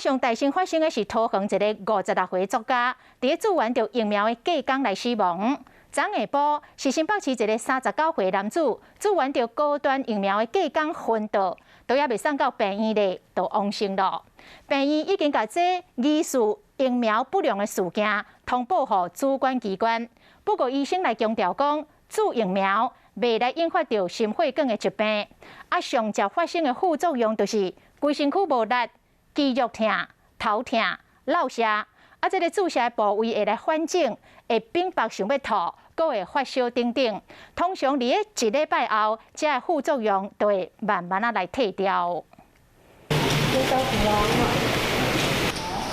上大先發生的是桃園一个56歲作家，佇咧注完著疫苗的隔工來死亡。昨下晡是新北市一个39歲男子，注完著高端疫苗的隔工昏倒，都猶未送到病院咧，就往生囉。病院已經共這疑似疫苗不良的事件通報予主管機關。不過醫生來強調講，注疫苗袂來引發著心血管的疾病。啊，上常發生的副作用就是規身軀無力、肌肉疼、頭疼、落瀉。啊，這个注射的部位會來反腫，會反縛想欲吐，閣會發燒等等。通常佇咧一禮拜後，這个副作用就會慢慢仔來退掉。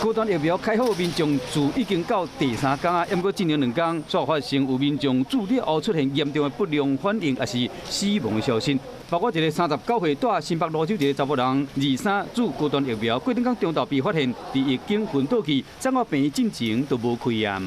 高端疫苗開放民眾注已經到第三工啊，毋過近兩工，煞發生有民眾注了後出現嚴重的不良反應，抑是死亡的消息。包括一个39歲住新北蘆洲一个查某人，23注高端疫苗，過兩工中晝被發現佇疫間昏倒去，送到病院進前都無開啊。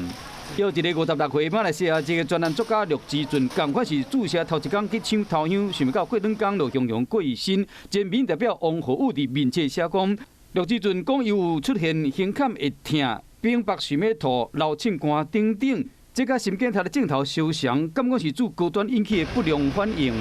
有一个56歲馬來西亞籍的專欄作家陸之俊，仝款是注射頭一工去搶頭香，想袂到過兩工就雄雄過身。前民代表王浩宇佇面冊寫講，陸之俊講伊有出現胸坎會疼、反縛想欲吐、流凊汗等等，這佮心檢查的症頭相像，敢講是注高端引起的不良反應？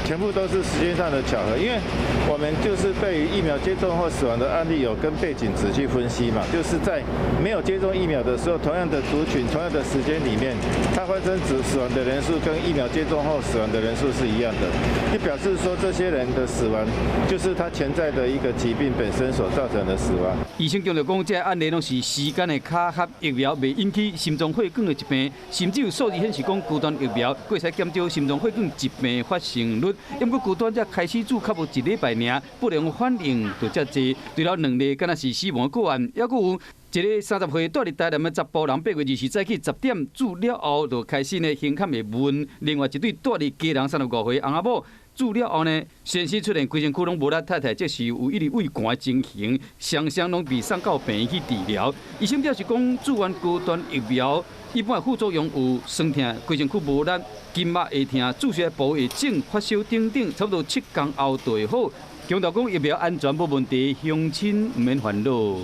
全部都是時間上的巧合，因為我們就是對於疫苗接種後死亡的案例有跟背景值去分析嘛，就是在沒有接種疫苗的時候，同樣的族群、同樣的時間裡面，它發生死亡的人數跟疫苗接種後死亡的人數是一樣的，就表示說這些人的死亡就是他潛在的一個疾病本身所造成的死亡。醫生強調講，這個案例攏是時間的巧合，疫苗袂引起心臟血管的疾病，甚至有數字顯示講高端疫苗會使減少心臟血管疾病發生率。毋過高端才開始注較無一禮拜爾，不良反應就遮濟。除了兩例，敢若是死亡個案，猶閣有一个30歲住佇台南的查埔人，8月20早起10點注了後，就開始呢胸坎會悶。另外一對住佇基隆35歲翁仔某注了後呢，先生出現規身軀攏無力，太太則是有一直畏寒的情形，雙雙攏被送到病院去治療。醫生表示講，注完高端疫苗，一般的副作用有酸痛、規身軀無力、筋膜會疼、注射部位腫、發燒等等，差不多7工後就會好。強調講疫苗安全無問題，鄉親毋免煩惱。